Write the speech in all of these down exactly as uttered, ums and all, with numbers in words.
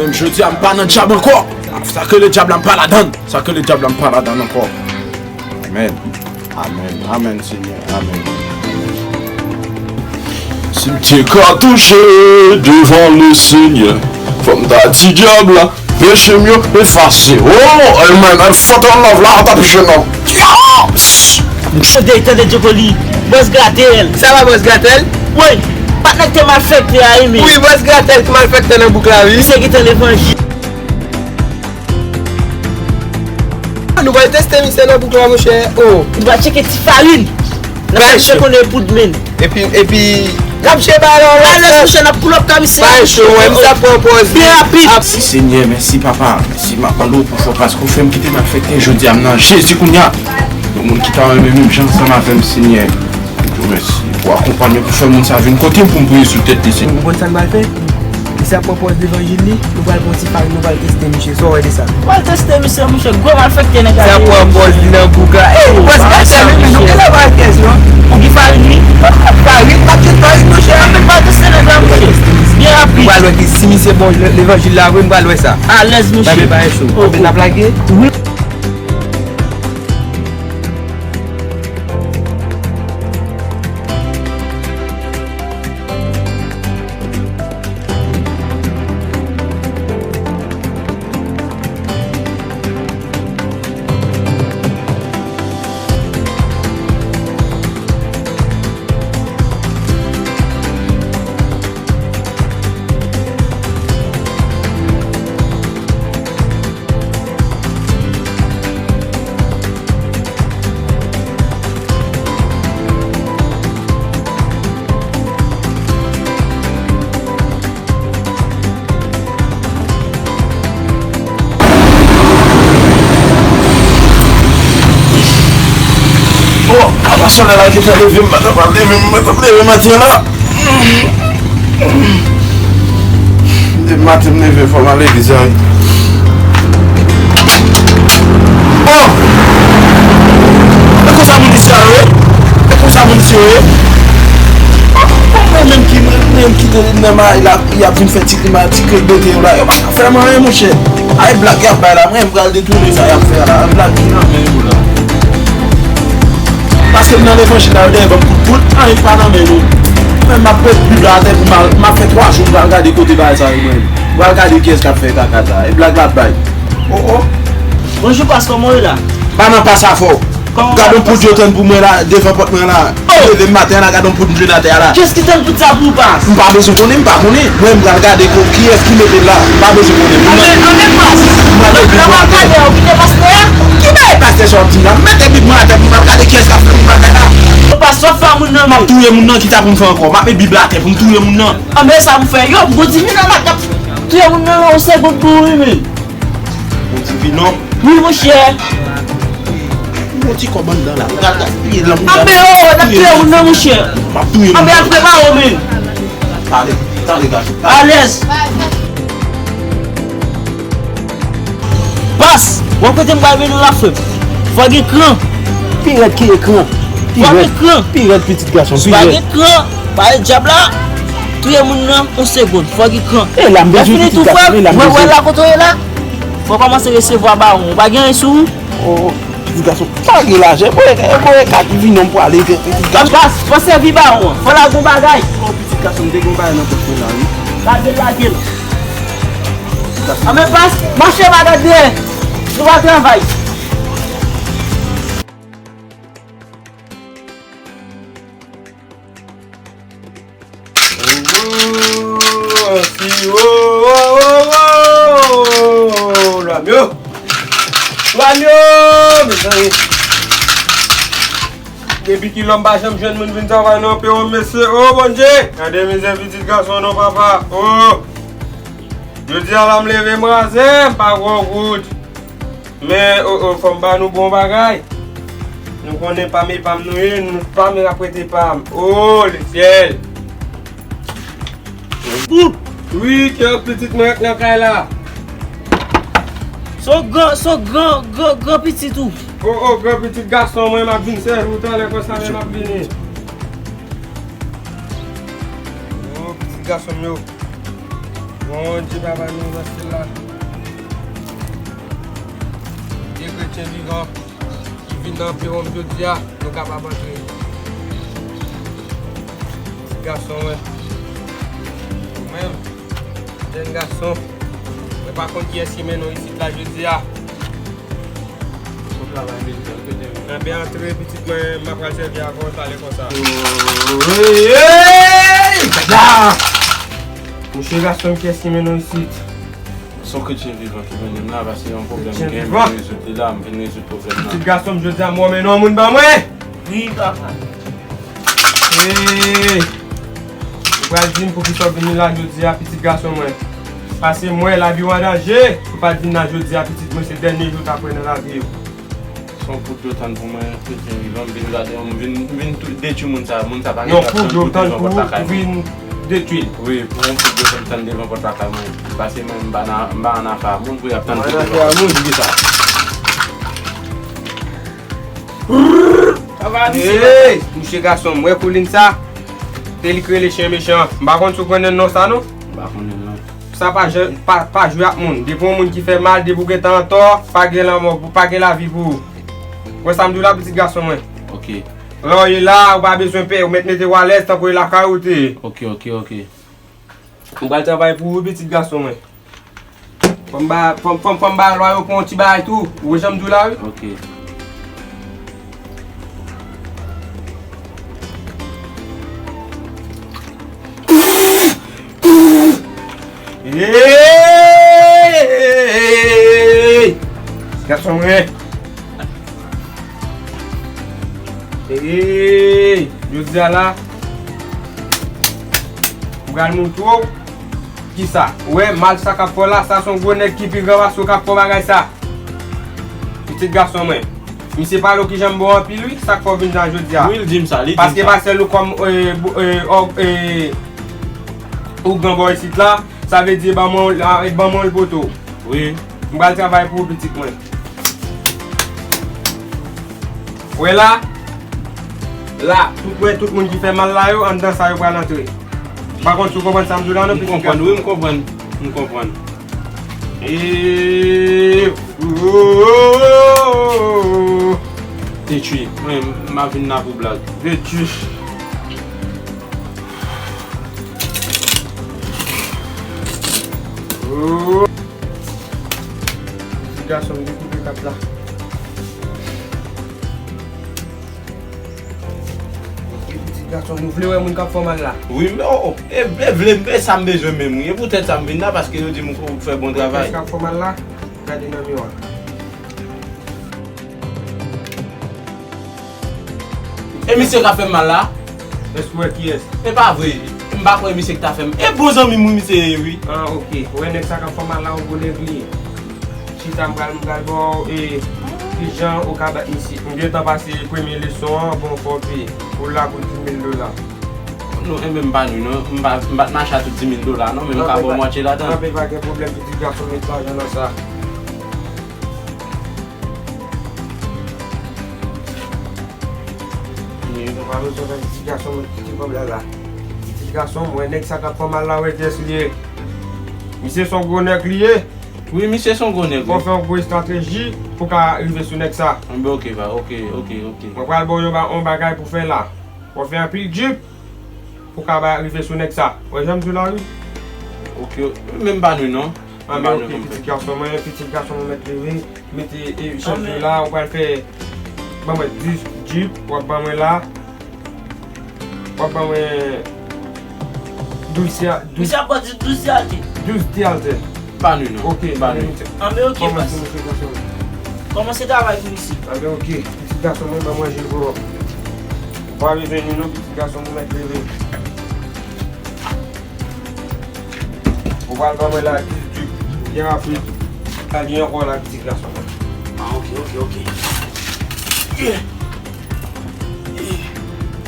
Menm jodi a, m pa nan dyab ankò. Sa k rele dyab la, m pa ladann. Sa k rele dyab la, m pa ladann ankò. Amèn. Amèn. Amèn, Senyè. Amèn. Si m te ka touche devan Lesenyè, fò m ta di dyab la, peche m yo efase. Oh, amen. An foto love la, an t ap jwenn non. Tande, tande, Djokoli. Bòs Gratèl. Sa va, Bòs Gratèl? Wi. Patnè k te malfektè a, wi, men. Wi, Bòs Gratèl ki malfektè nan bouk la, wi. Misye ki te levanjil. Nou pral teste misye nan bouk la, monchè. Oh. Nou pral tcheke ti farin. Nan farin, se konnen poud, men. Epi, epi, n ap jwe balon. Alèz, monchè, n ap pull up komisè. Bay cho, wè, misye ap pran pòz li. Byen rapid. Mèsi, Senyè, mèsi, papa. Mèsi, m ap mande w pou fò paske w fè m kite malfektè jodi a, m nan Jezi kounye a. Yon moun ki ta renmen menm jan ansanm avè m, Senyè. Mèsi pou akonpanye, pou fè moun sa vin kote m pou m priye sou tèt li, Senyè. Ou konn sa n pral fè? Misye ap pran pòz levanjil li, nou pral pran ti farin, nou pral teste misye. Sa w wè de sa? Pral teste misye, monchè, gwo malfektè nèg la ye. Misye ap pran pòz li nan bouk la. Ey, bòs, gade sa, men nou genlè pral tès, non? Pou ki farin li? Farin, pa gen farin, monchè. Ann pral teste nèg la, monchè. Byen rapid. Nou pral wè ki, si misye bon levanjil la vre, nou pral wè sa. Alèz, monchè. Bay men pa cho. Ann ap lage? Wi. Bon, apa solèy la gentan leve, m pa kapab leve, m pa kapab leve maten la. Depi maten m leve, fò m al legliz la, wi. Oh! E konsa moun isi a yo ye? E konsa moun isi yo ye? Mwen menm ki, mwen menm ki te nan may la, y ap vin fè ti klima, ti krèk bete yo la, yo pa ka fè m anyen, monchè. Ay blag y ap bay la, mwen m pral detounen sa y ap fè a la. Blag ki nan men yo la. Paske m nan levanjil la, yo dèyè ban m kout poud, anyen pa nan men nou. Mwen m ap met Bib la atè pou m al, m ap fè twa jou m pral gade kote bagay sa yo mwen. M pral gade kiyès k ap fè kaka sa. E blag l ap bay. Oh, oh. Bonjou, pastè, kòman w ye la? Pa nan pa sa fò. Gad yon poud yo tann pou mwen la, devan pòt mwen la. Oh! M leve maten la, gad yon poud m jwenn atè a la. Kiyès ki tann poud sa pou ou, pas? M pa bezwen konnen, m pa konnen. Mwen, m pral gade ko-, kiyès ki mete l la. M pa bezwen konnen. Anben, anben, pas. M pral legliz maten. Ou kite pastè a? Ki bagay pastè sa w ap di m la? M mete Bib mwen atè pou m al gade kiyès k ap fè m bagay la. Pas, w ap fè moun nan mal. M ap touye moun nan, ki sa pou m fè ankò? M ap met Bib la atè pou m touye moun nan. Anben, sa pou fè yo, m gon divinon la k ap touye moun nan, yon segond pou ou, wi, men. Yon divinon? Wi, monchè. Yon ti kòb anndan la. Gad, gad, piye lanmou. Anben, oh, n ap touye moun nan, monchè. M ap touye moun nan. Anben, al prepare w, men. Tande, tande, gad. Alèz. Pas, w ap kote m pral mennen w la, frè m. Fò gen kran. Pi rèd ki ekran. Pi rèd. Fò gen kran. Pi rèd, pitit gason, pi rèd. Si w pa gen kran, pale dyab la, touye moun nan, yon segond. Fò gen kran. E la, m bezwen pitit gason, e la, m bezwen. Wè, wè la kote w ye la. Fò w kòmanse resevwa bawon. Ou pa gen anyen sou ou? Oh, pitit gason, pa gen lajan. Mwen, mwen, ka divinon m pwale, pitit gason. Pas, fò sèvi bawon. Fò lage yon bagay. Oh, pitit gason, m te gen yon bagay nan pòch mwen la, wi. Lage l, lage l. Anben, pas, mache, madanm, byen. Nou va travay. Oh, si, oh, oh, oh, oh, oh, lwa m yo. Lwa m yo, mezanmi. Depi kilè m pa janm jwenn moun vin travay nan peyi, mesye. Oh, Bondye. Gade mizè pitit gason non, papa. Oh. Jodi a la m leve m razè, m pa gwo goud. Men, oh, oh, fò m ba nou bon bagay. Nou konnen pa m e pa m nou ye, nou pa m e n ap rete pa m. Oh, lesyèl. Bout! Wi, kè pitit mwen k nan kay la. Se yon gran, se yon gran, gran, gran pitit ou. Oh, oh, gran pitit gason mwen, m ap vin sèvi w talè konsa men m ap vini. Oh, pitit gason m yo. Bondye papa nou nan syèl la. Bondye kretyen vivan ki vin nan peron m jodi a, nou kapab antre. Ti gason mwen. Ou menm, jèn gason. Mwen pa konn kiyès ki mennen w isit la jodi a. Bon travay, Milton. Ke Dye beni. Enben, antre, pitit mwen, m ap pral sèvi avè w talè konsa. Hey, hey, gada! Mouche gason m, kiyès ki mennen w isit? Se yon kretyen vivan ki mennen m la, paske yon pwoblèm m gen, m vin rezoud li la, m vin rezoud pwoblèm nan. Pitit gason m, jodi a, m wè w mennen yon moun ban mwen. Wi, papa. Hey! Ou pral di m poukisa w vin la jodi a, pitit gason mwen. Paske m wè lavi w an danje, ou pa t vin la jodi a, pitit mwen, se dènye jou w t ap wè nan lavi w. Se yon poud yo tann pou mwen, kretyen vivan, m vin gade, m vin, m vin tou, detwi moun sa, moun sa pa gen yon poud yo tann pou ou, ou vin detwi l. Wi, pou yon poud yo tann devan pòt lakay mwen. Paske mwen, m pa nan, m pa nan afè a moun, pou y ap tann poud yo. Mwen nan afè a moun, di sa. Papa, misye. Hey, mouche gason, m wè koulin sa. Se li k rele chen mechan. M pa konn si w konnen non sa, non. M pa konnen non. Sa pa jan, pa, pa jwe ak moun. Depi yon moun ki fè mal, depi w gentan antò, pa gen lanmò, pa gen lavi pou ou. Wè sa m di w la, pitit gason mwen. Ok. Lè w ye la, ou pa bezwen pè, ou mèt mete w alèz tankou e lakay ou te ye. Ok, ok, ok. M pral travay pou ou, pitit gason mwen. Fò m ba, fò m, fò m, fò m ba lwa yo pou yon ti bagay tou. Ou wè jan m di w la, wi. Ok. Hey! Gason mwen. Hey! Jodi a la, m pral montre w kisa. Ou wè, mal sa k ap fè w la, sa se yon gwo nèg ki pi gran pase w k ap fè w bagay sa. Pitit gason mwen. Misye pale w kijan m bon anpil wi, sa k fè w vin la jodi a. Wi, l di m sa, li di m sa. Paske pa sèl ou kòm, e, bo-, e, òg, e, ou gran bò isit la, sa vle di ban mwen, a, ban mwen l poto. Wi. M pral travay pou ou, pitit mwen. Wè la, la, tout, wè tout moun ki fè mal la yo, anndan sa yo pral antre. M pa konn si w konprann sa m di w la non, pitit gason. M konprann, wi, m konprann, m konprann. E, oh, oh, oh, oh. Detwi. Mwen, m ap vin la pou blag. Detwi. Oh. Ti gason m dekoupe kat la. Pitit gason, nou vle wè moun k ap fè w mal la? Wi, men, oh, oh, e, e vle m, e sa m bezwen menm, wi. E poutèt sa m vin la, paske yo di m ou fè bon travay. Kiyès k ap fè w mal la? Gade nan miwa. E misye k ap fè m mal la? Èske w wè kiyès? E pa vre. M pa kwè misye k ta fè m. E bon zanmi m wi misye ye, wi. Ah, ok. Ou wè nèg sa k ap fè w mal la, yon gwo nèg li ye. Chita, m pral, m pral ba w, e, kijan ou ka bat misye. M gentan pase premye leson an, bon, fò w peye. Ou la pou dis mil dola. Non, enben m pa nou, non. M pa, m pa t mache a tout dis mil dola, non, men m ka ba w mwatye ladan l. Kanpe, pa gen pwoblèm, pitit gason, met lajan nan sa. E, nou pa bezwen fè pitit gason, mwen kite kòb la la. Pitit gason, mwen nèg sa k ap fè w mal la, wè kiyès li ye. Misye se yon gwo nèg li ye. Wi, misye se yon gwo nèg, wi. Fò w fè yon gwo estrateji pou w ka rive sou nèg sa. Anben, ok, ba, ok, ok, ok. Mwen pral ba w yon ba-, yon bagay pou w fè la. Fò w fè anpil djip pou w ka ba rive sou nèg sa. Ou wè jan m di w la, wi. Ok, men m pa nou, non. Anben, ok, pitit gason mwen, pitit gason mwen mèt leve. Mete, e, chanje la, ou pral fè, ban mwen dis djip, w ap ban mwen la. W ap ban mwen douz ti a, douz. Misye ap pran douz ti altè. Douz ti altè. Pa nou non. Ok, pa nou. Anben, ok, pas. Kòmanse, mesye gason. Kòmanse travay pou misye. Anben, ok. Pitit gason mwen, ban mwen je pou ou. Ou pa bezwen nou non, pitit gason mwen mèt leve. Ou pral ban mwen la dis djip byen rapid. Sa gen ankò la, pitit gason mwen. Ah, ok, ok, ok.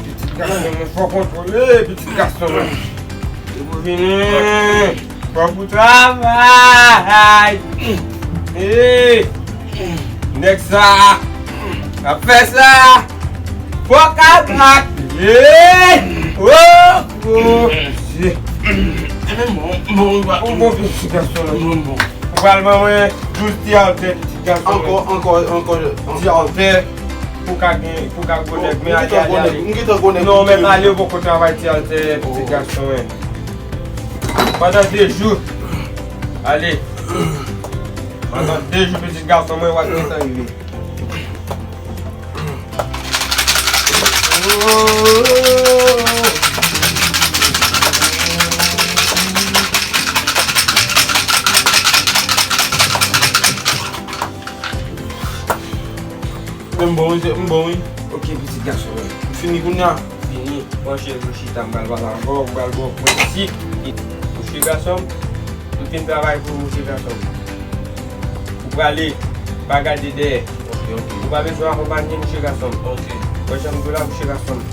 Pitit gason mwen, fò kontwole, pitit gason mwen. Depi w vini, fò pou travay. Hey! Nèg sa ap fè sa. Fò k ap makiye. Oh, oh, je. Men bon, bon, wi, pa. Ou bon pitit gason, non? Bon, bon. Ou pral ban mwen douz ti altè, pitit gason. Ankò, ankò, ankò. Ti altè. Pou ka gen, pou ka gwo nèg, men ale, ale, ale. M gentan gwo nèg. Non, men ale, ou poko travay, ti altè, pitit gason, wi. Pandan de jou. Ale. Pandan de jou, pitit gason mwen, w ap gentan rive. M bon, wi, m bon, wi. Ok, pitit gason, wi. M fini kounye a. Fini. Branche, nou chita, m pral pale avè w, m pral ba w pwen sik. Mouche gason m, m fin travay pou ou, mouche gason m. Ou prale, pa gade dèyè. Ok, ok. Ou pa bezwen akonpanye, mouche gason m. Ok. Wè jan m di w la, mouche gason m.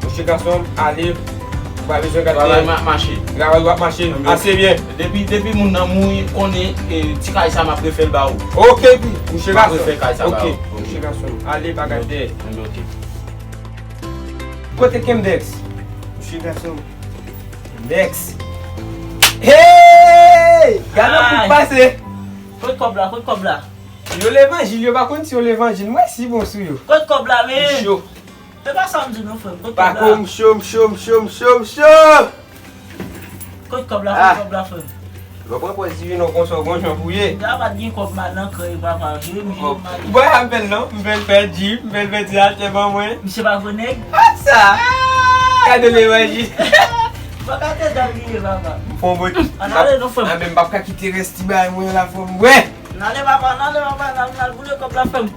Mouche gason m, ale, ou pa bezwen gade dèyè. Travay m ap mache. Travay w ap mache. Ase byen. Depi, depi moun nan mouri, konnen, e, ti kay sa m ap refè l ba ou. Ok, pi, mouche gason m. M ap refè kay sa ba ou. Ok, mouche gason m. Ale, pa gade dèyè. Ok. Kote Kendex? Mouche gason m. Kendex. Hey! Gade yon kout pase. Kot kòb la, kot kòb la? Yo levanjil, yo pa konn si yo levanjil. Mwen si bon sou yo. Kot kòb la, men? Cho. Se pa sa m di nou, frè m. Kot kòb la? Pako, m cho, m cho, m cho, m cho, m cho. Kot kòb la, kot kòb la, frè m? Lè w pran pòz divino konsa, w gon jan pou ye. Deja pa t gen kòb mal nan krèy, papa. Jere m, jere m mal. Bòy a m fè l non, m fè l fè djip, m fè l fè ti achte ban mwen. Misye pa gwo nèg. Sa! Gade levanjil. Baka te dal rive, papa. M fon bot. Ann ale non, frè m. Anben, m p ap ka kite rès ti bagay mwen la, frè m. Wè! Ann ale, papa, ann ale, papa, ann al, ann al boule kòb la, frè m.